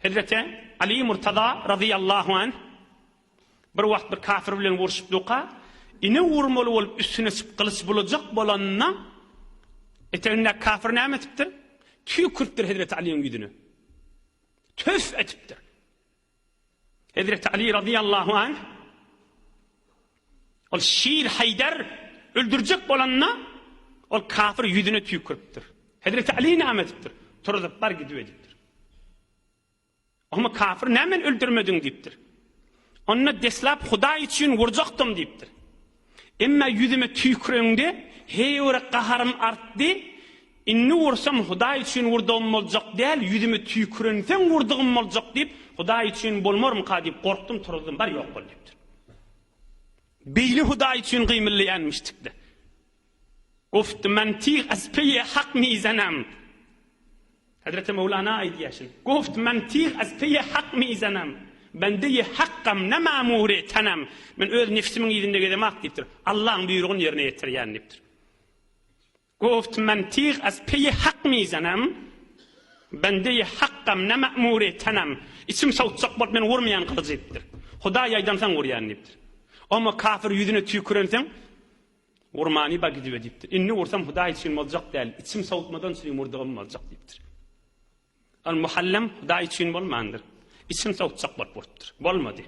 Hezreti Ali Murtaza razyýallahu anh bir wagt bir kafir bilen urşup durka, ine urmaly bolup üstüne çykyp gylyç bulajak bolanda, etegindäki kafir näme etipdir? Tüýküripdir Hezreti Alyň ýüzüne. Töf etipdir. Hezreti Ali razyýallahu anh ol Şir Haýdar öldürjek bolanda ol kafir ýüzüne tüýküripdir. Hezreti Ali näme edipdir? Turzup bar gidip edipdir. Oňa kafir näme meni öldürmediň diýipdir. Onda deslap Hudaý üçin urjakdym diýipdir. Emma ýüzüme tüýküreňde heýwere gaharym artdy, indi ursam Hudaý üçin urdugym boljak däl, ýüzüme tüýkürenseň urdugym boljak diýip, Hudaý üçin bolmarmyka diýip gorkdum, turuzdym, bar ýok bol diýipdir. Beýle Hudaý üçin gymyldaýanmyşdykda. Guft men tig az peýe hak mizanam. Hezreti Mewlana aýdýar şuny. Guft men tig az peýe hak mizanam. Bendeýi hakkam ne mamuri tanam. Men öz nefsimiň yzynda gezemak diýipdir. Allaň buýrugyny ýerine ýetirýän diýipdir. Guft men tig az peýe hak mizanam. Bendeýi hakkam ne mamuri tanam. Içim sowutjak bolup men urmaýan gylyjy diýipdir. Hudaý aýdansoň urýan diýipdir. Oma kafir ýüzüne tüýkürenseň Urmany ba gidibe diýipdir. Indi ursam Hudaý üçin boljak däl, içim sowutmadan çürim urdugym boljak diýipdir. Ol Muhallem Hudaý üçin bolmandyr. Içini sowutjak bolup urupdyr. Bolmady.